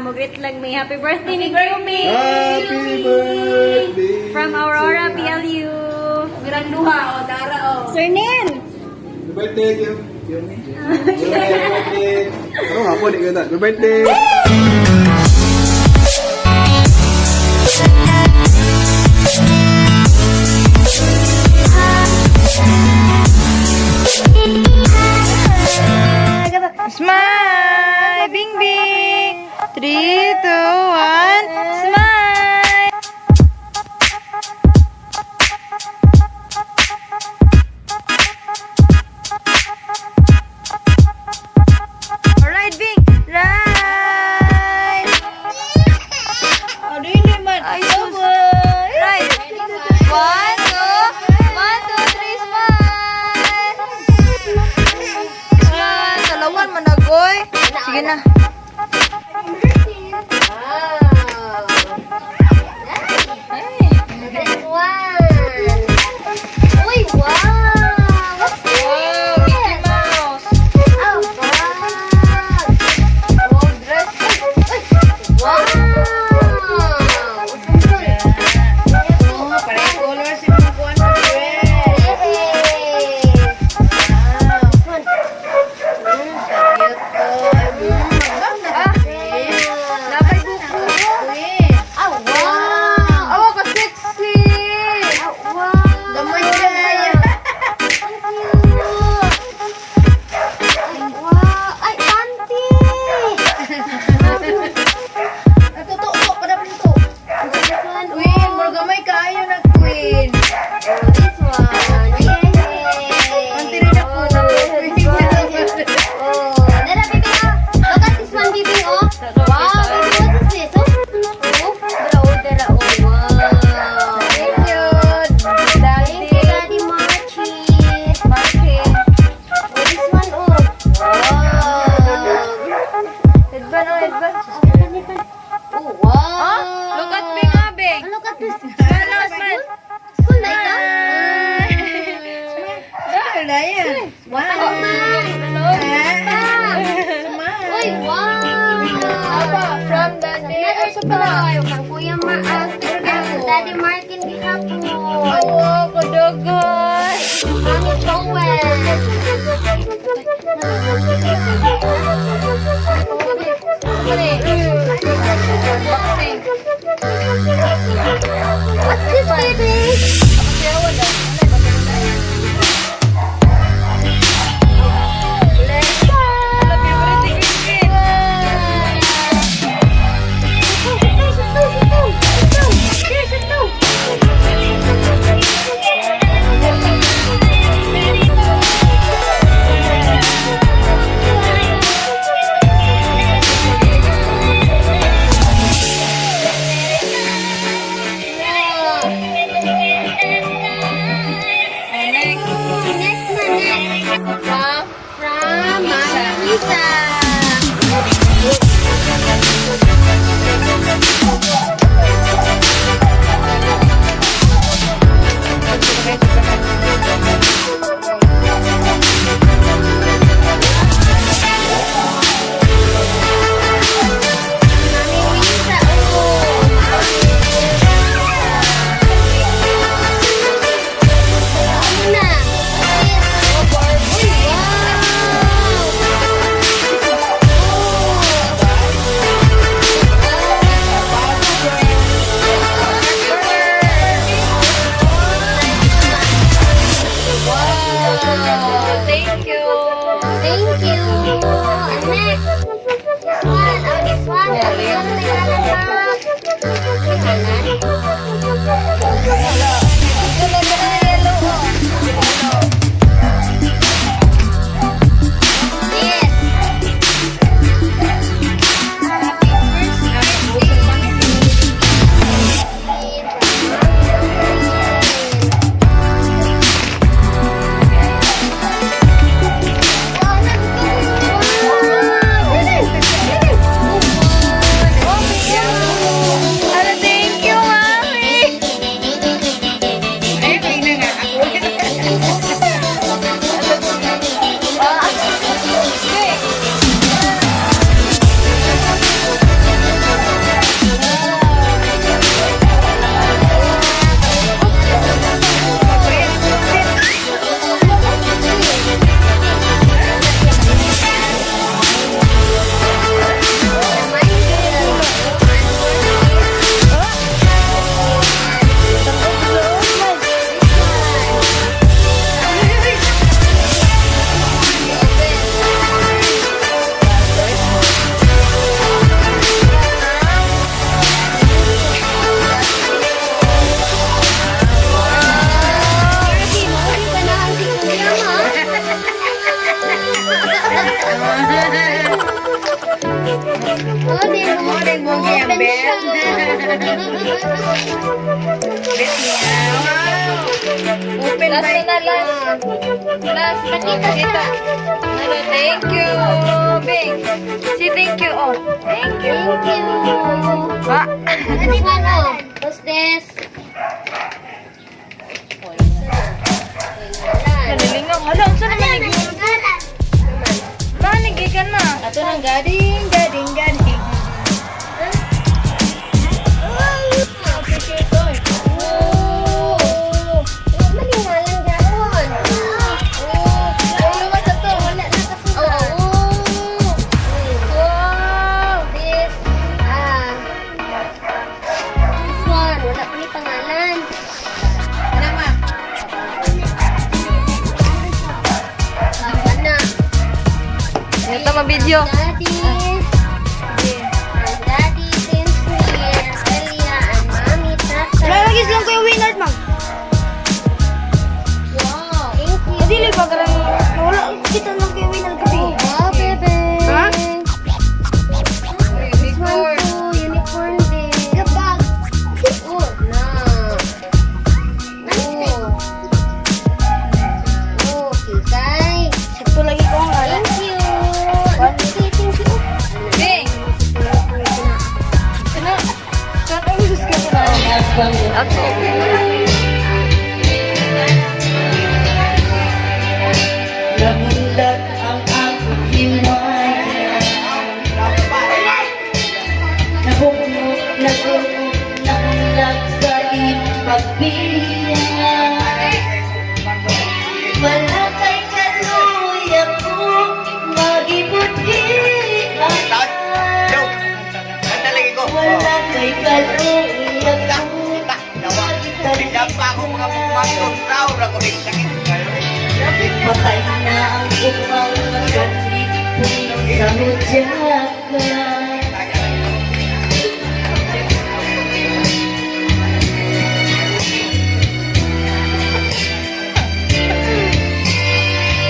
Mo-greet lang mi. Happy birthday ni Yumi! Happy birthday! From Aurora PLU. Granduha, o, dara, o. Sir Neil! Happy birthday, Kim. Kim. Happy birthday. Ano nga po, di ko na. Happy birthday! Smile! Bing Bing! 3, 2, 1, smile! Alright, Bing! Right! Oh, dili man. Ay, sus. Right. One, two, one, two, three, smile! Smile! Talawan man agoy. Sige na. Ay. This one. Uy, wow! What's this? Wow, Mickey Mouse. Oh, wow! Oh, dress. Uy, wow! Oh, pareho color si mga kuwan sa dress. Yay! Wow. This one. Cute ko. Ah, napay buko. Oh, wow! Oh, ka-sexy. Oh, wow! Gamay kaya. Thank you! Ay, wow! Ay, panty! Natutuo pa na pinto. This one, Queen, oh. mura gamay kaayo na queen. Oh, this one. Yay! Panty rin ako. Oh, Dara, baby, oh. Look at this one, baby, oh. Wow, baby, what is this? Oh, oh, dara, oh, dara, oh, wow. Thank you, Thank Daddy. you, Daddy Marchie. Marky. Oh, this one, oh. Wow. Headband, oh, headband. Oh, wow. Oh, look at me nga, Bing. Oh, look at this. Smile now, smile. School na ito? Wala yan. Wow. Uy, wow. Apa, from Daddy. Ay, sa pala. Kang Kuya Ma, Daddy Martin gihapon. Oh, kudugoy. Mami towel. Boxing. What's this, baby? Ala, favorite ni Queen. Sit down, sit down, sit down. Sit down. Here, sit down. Mo na yung mga Open belt. siya. Bet niya. Wow. Open Last by na, last. Last. Pakita sa. Ano, thank you, Bing. Say thank you, oh. Thank you. Thank you. Ba? This one, oh. What's this? Nalilingaw. Hala, ang sarap na nag Ba, ka na. Ato nang gading, gading, gading. Oh. Malingalan gapon. Oh. Wala sa to. Wala na kasulat. Oh. Wow! This, this one, wala pa ni pangalan. Ano ma? Baka na. Ito ma-video. Daddy. Ang daddy, Tinsley, Celia, and Mommy, Tata. Lalagis lang kayo winner, ma'am. Wow, thank you. Dili ba karang wala kita lang kayo winner gabi. Wow, bebe. Ha? This one too, unicorn din. Gabag. Oh, na. Oh. Oh, kikay. Sakto lagi ko ang ala. Thank you. Thank you, thank you. Bing. Ano? Saan ang gusto ka na? Okay. Namulat ang akong himaya. Nahugno, nahugno, namulat sa iyong pagbiya. Wala kay kaluya ko, magibudhi. Wala kay kaluya ko, Patay na ang upang magkatri puno sa mudyaka.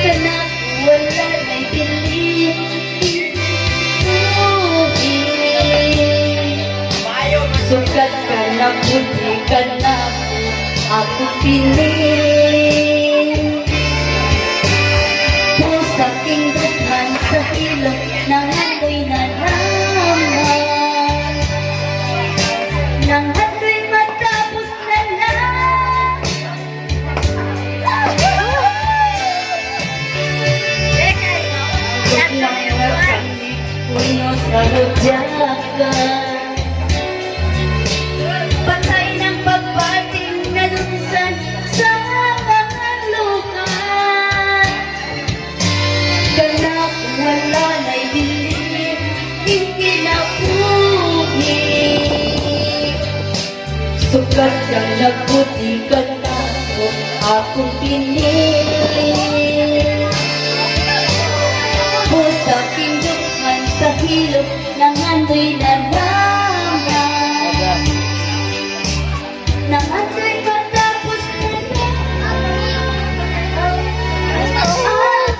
Kanak wala na'y pilit Sukat ka na puti ka na ako pinili. Pusaking dughan sa ilog ng ako'y nalaman. Nang ako'y matapos na lang. Puno sa ludyaka. Patay ng pagbating na lunsan sa pangalukan. Kanak wala na'y bilin, hindi napuhi. Sukat kang nagputi ka tako, akong pinili. Pusaking dukhan sa hilok ng andoy nalaman. Nang andoy matapos na lang ang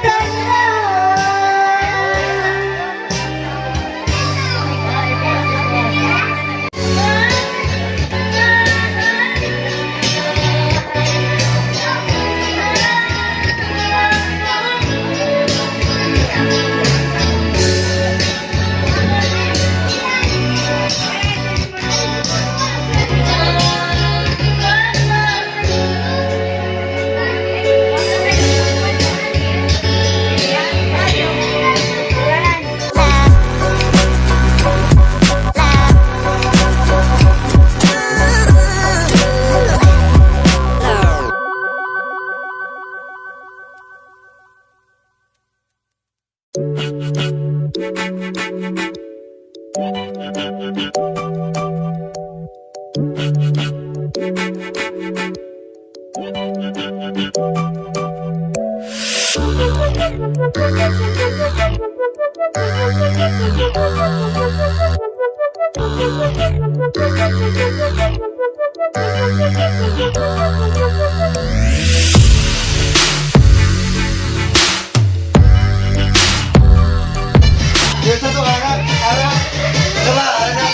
tanan. Yes, ito, ara. Ara. Diba, ara.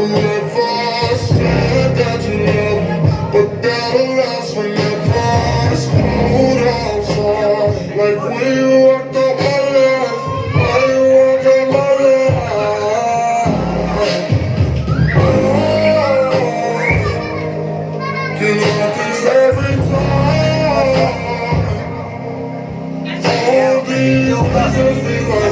Forever. Said that you love me, but that'll last forever. It's cold outside, like when you walked out my life, when you walked out my life. Oh, you like this every time. All these reasons feel like